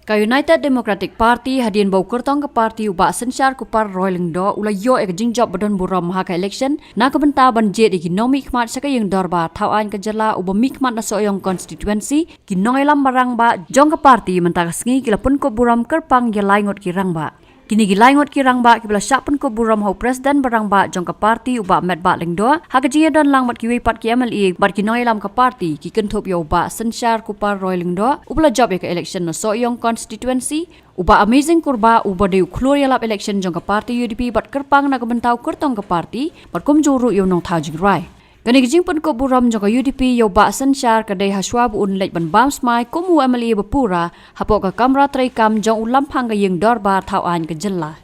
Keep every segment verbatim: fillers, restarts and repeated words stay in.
Ka United Democratic Party, hadien ba u kyrtong ka party u Bah Synshar Kupar Roy Lyngdoh u la ïoh ïa ka jingjop ba don burom ha ka election na ka bynta ban jied ïa ki nongmihkhmat sha ka ïing dorbar thaw aiñ ka jylla uba mihkhmat na Sohiong constituency, ki nongïalam ba rangbah jong ka party mynta ka sngi ki la pynkup burom kyrpang ïa lai ngut ki rangbah. Kine ki lai ngut ki rangbah kiba la shah pynkup burom ha u president ba rangbah jong ka party u Bah Metbah Lyngdoh, ha ka jingïadon lang bad kiwei pat ki M L A bad ki nongïalam ka party, ki kynthup ïa u Bah Synshar Kupar Roy Lyngdoh uba la jop ïa ka election na Sohiong constituency, u Bah Amazing Kurbah uba dei u khlur ïalap election jong ka party U D P bad kyrpang na ka bynta u kyrtong ka party, bad kumjuh ruh ïa u nongthaw jingrwai. Kane ka jingpynkup burom jong ka U D P ïa u Bah Synshar ka dei ha shuwa ba un leit ban bam smai kum u M L A ba pura hapoh ka kamra treikam jong u lampang ka ïing dorbar thaw aiñ ka jylla.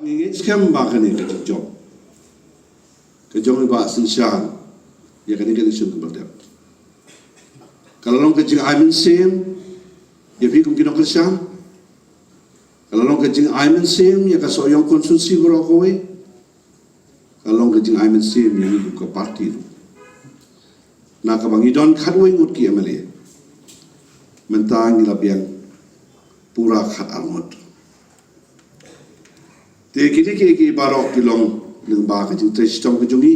Ngi ngeit skhem ba kane ka jingjop ka jong i Bah Synshar ïa kane ka election kaba la dep ka la long ka jingai mynsiem ïa phi kum ki nongkyrshan, ka la long ka jingai mynsiem ïa ka Sohiong constituency baroh kawei, ka la long ka jingai mynsiem ïa ngi kum ka party ruh. Na kaba ngi don khatwei ngut ki M L A, mynta ngi la biang pura khatar ngut. Te kine kiei kiei baroh ki long lyngba ka jingtrei shitom ka jong ngi.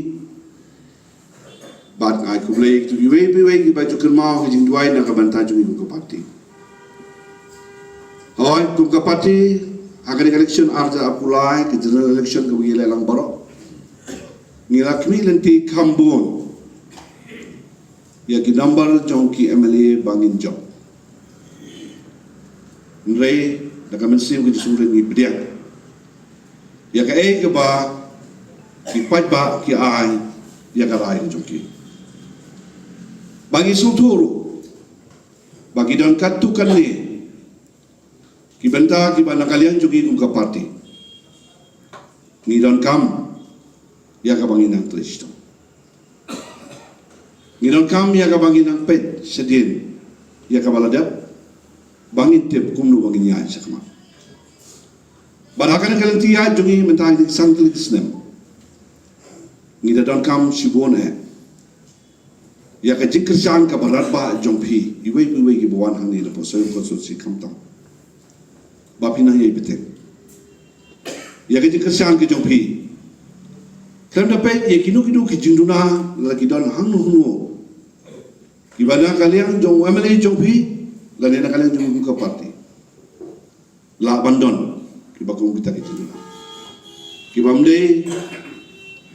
Bad nga ai khublei ïa kiwei kiwei kiba ju kynmaw ka jingduwai na ka bynta jong ngi kum ka party. Hooid, kum ka party, ha kane ka election ar hajar arphew lai, ka general election kaba ngi leh lang baroh, ngi la khmih lynti kham bun ïa ki number jong ki M L A ba ngin jop. Hynrei da ka mynsiem ka jingsngewrit ngi pdiang ïa kaei kaba ki paidbah ki ai ïa ka rai jong ki. Ba ngi sngewthuh ruh ba ki don katto katne ki bynta kiba na ka liang jong ngi kum ka party ngi donkam ïa kaba ngin nang trei shitom. Ngi donkam ïa kaba ngin nang peit shadien ïa kaba la dep ba ngin tip kumno ba ngin ïaid shakhmat. Bad ha kane ka lynti ïaid jong ngi mynta ngi san tylli ki snem, ngi da donkam shibun eh ïa ka jingkyrshan kaba radbah jong phi iwei pa iwei kiba wan hangne na Sohiong constituency khamtam, ba phi nang ïai bteng ïa ka jingkyrshan ka jong phi. Khlem da peit ïa kino kino ki jingduna la ki don hangno hangno kiba na ka liang jong u M L A jong phi lane na ka liang jong ka party. Lah ban don kiba kum kita ki jingduna kibym dei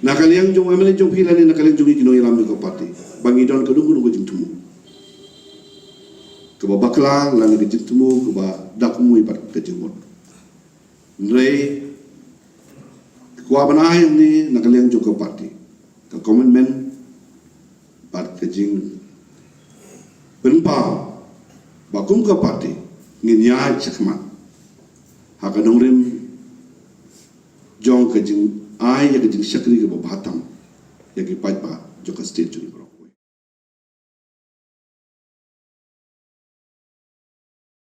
na ka liang jong u M L A jong phi lane na ka liang jong ki nongïalam jong ka party, ba ngi don ka dum ka dum ka jingthmu kaba bakla lane ka jingthmu kaba da kumwei pat ka jingmut. Hynrei ka kwah ban ai hangne na ka liang jong ka party, ka commitment bad ka jingpynpaw ba kum ka party ngin ïaid shakhmat ha ka nongrim jong ka jingai ïa ka jingshakri kaba bha tam ïa ki paidbah jong ka state jong ngi baroh.